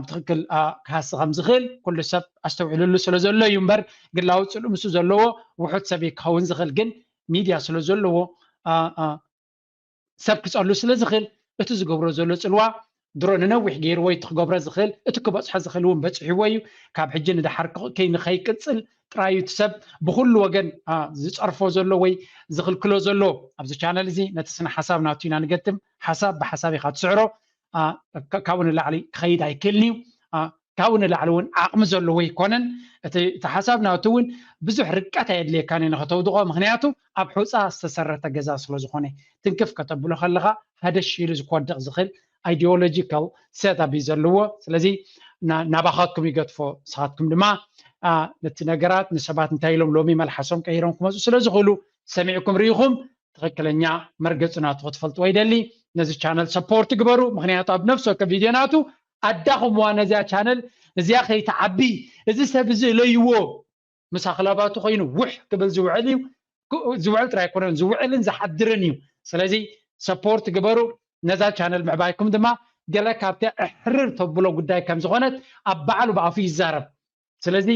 ብትክክል ክሃሲ ከም ዝኽእል ኩሉ ሰብ ኣስተውዕልሉ ስለ ዘሎ እዩ እምበር ግላዊ ፅልኡ ምስ ዘለዎ ውሑድ ሰብ ክኸውን ዝኽእል ግን ሚድያ ስለ ዘለዎ ሰብ ክፀሉ ስለ ዝኽእል እቲ ዝገብሮ ዘሎ ፅልዋ ድሮ ንነዊሕ ገይርዎ እቲ ክገብሮ ዝኽእል እቲ ክበፅሖ ዝኽእል እውን በፂሕዎ እዩ ካብ ሕጂ ንደሓር ንኸይቅፅል ጥራይ እቲ ሰብ ብኩሉ ወገን ዝፀርፎ ዘሎ ወይ ዝኽልክሎ ዘሎ ኣብዚ ቻነል እዚ ነቲ ስነ ሓሳብ ናቱ ኢና ንገጥም ሓሳብ ብሓሳብ ኢኻ ትስዕሮ ካብኡ ንላዕሊ ክኸይድ ኣይክእልን እዩ ካብኡ ንላዕሊ እውን ዓቕሚ ዘለዎ ኣይኮነን እቲ ሓሳብ ናቱ እውን ብዙሕ ርቀት ኣየድልየካን እዩ ንኸተውድቆ ምክንያቱ ኣብ ሑፃ ዝተሰረተ ገዛ ስለ ዝኾነ ትንክፍ ከተብሎ ከለካ ሃደሽ ኢሉ ዝኮድቕ ዝኽእል ideological set up እዩ ዘለዎ ስለዚ ናባኻትኩም ይገድፎ ንስኻትኩም ድማ ነቲ ነገራት ንሰባት እንታይ ኢሎም ሎሚ መልሓሶም ቀይሮም ክመፁ ስለ ዝኽእሉ ሰሚዕኩም ርኢኹም ትኽክለኛ መርገፂ ናቱ ክትፈልጥዎ ይደሊ ነዚ ቻነል ሰፖርት ግበሩ ምክንያቱ ኣብ ነፍሲ ወከፍ ቪድዮ ናቱ ኣዳኹምዋ ነዚያ ቻነል እዚኣ ከይትዓቢ እዚ ሰብ እዚ እለይዎ ምስ ኣኽላባቱ ኮይኑ ውሕ ክብል ዝውዕል እዩ ዝውዕል ጥራይ ኣይኮነን ዝውዕልን ዝሓድርን እዩ ስለዚ ሰፖርት ግበሩ ነዛ ቻነል ምዕባይኩም ድማ ገለ ካብቲ ኣሕርር ተብሎ ጉዳይ ከም ዝኾነት ኣብ ባዕሉ ብኣፉ ይዛረብ ስለዚ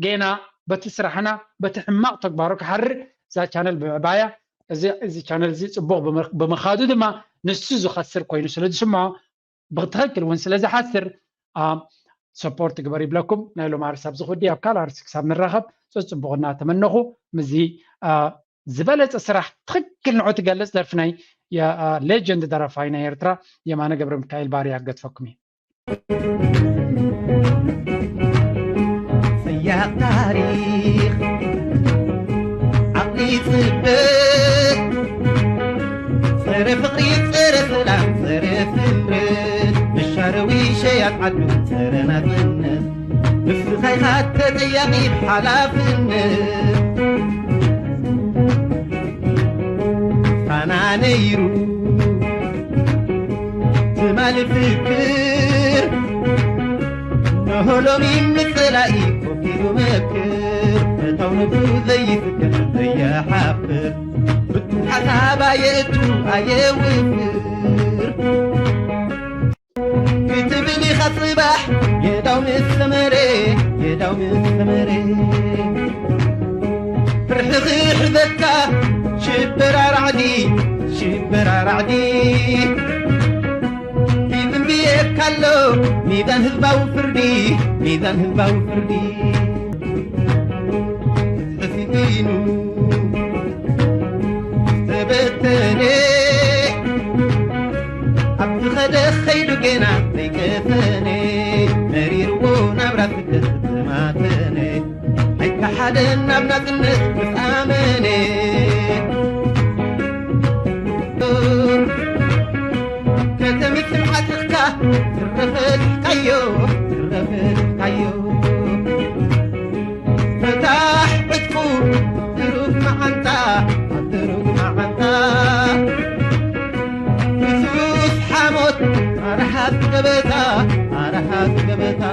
ጌና በቲ ስራሕና በቲ ሕማቕ ተግባሩ ክሓርር እዛ ቻነል ብምዕባያ እዚ ቻነል እዚ ፅቡቕ ብምኻዱ ድማ ንሱ ዝኸስር ኮይኑ ስለ ዝስምዖ ብትኽክል እውን ስለ ዝሓስር ሰፖርት ግበር ይብለኩም ናይ ሎም ኣርስ ኣብዚ ኩዲ ኣብ ካልእ ኣርስ ክሳብ ንራኸብ ፅፅቡቕ እናተመነኹ ምዚ ዝበለፀ ስራሕ ትኽክል ንዑ ትገልፅ ደርፊ ናይ ሌጀንድ ደረፋይ ናይ ኤርትራ የማነ ገብረ ሚካኤል ባርያ ገድፈኩም እዩ ሰያቕ ታሪኽ ዓቕሊ ጽበ ፍቕሪ ጸረ ሰላም ጸረ ስምረት፣ መሻረዊ ሸያጥ ዓዱ ጸረ ናጽነት፣ ንስኻ ኢኻ ተጠያቒ ብሓላፍነት። ፋና ነይሩ ትማሊ ፍክር፣ ነሆ ሎሚ ምጽላኢ ኮፍ ኢሉ መክር፣ ፈታው ነብሱ ዘይፍክር ዘይሓፍር፣ ብቱም ሓሳብ ኣየእቱ ኣየውፍር። ክትብል ኢኻ ጽባሕ የዳው ምስ ሰመረ፣ የዳው ምስ ሰመረ። ፍርሒ ክሕዘካ ሽበራ ራዕዲ፣ ሽበራ ራዕዲ። ይዝንብየካ ኣሎ ሚዛን ህዝባዊ ፍርዲ፣ ሚዛን ህዝባዊ ፍርዲ። ተሲኢኑ ተበተነ፣ ኣብቲ ኸደ ኸይዱ ገና ዘይቀሰነ፣ መሪርዎ ናብራ ስደት ዝተማተነ፣ ኣይከሓደን ናብ ናጽነት ምስ ኣመነ። ከተምስል ዓጢቕካ ትረኸልካዮ፣ ትረኸልካዮ። ፈታሕ ዕጥቁ ድሩት መዓንጣ፣ ኣብ ድሩት መዓንጣ። ፍሱስ ሓሞት ኣርሓት ገበታ፣ ኣርሓት ገበታ።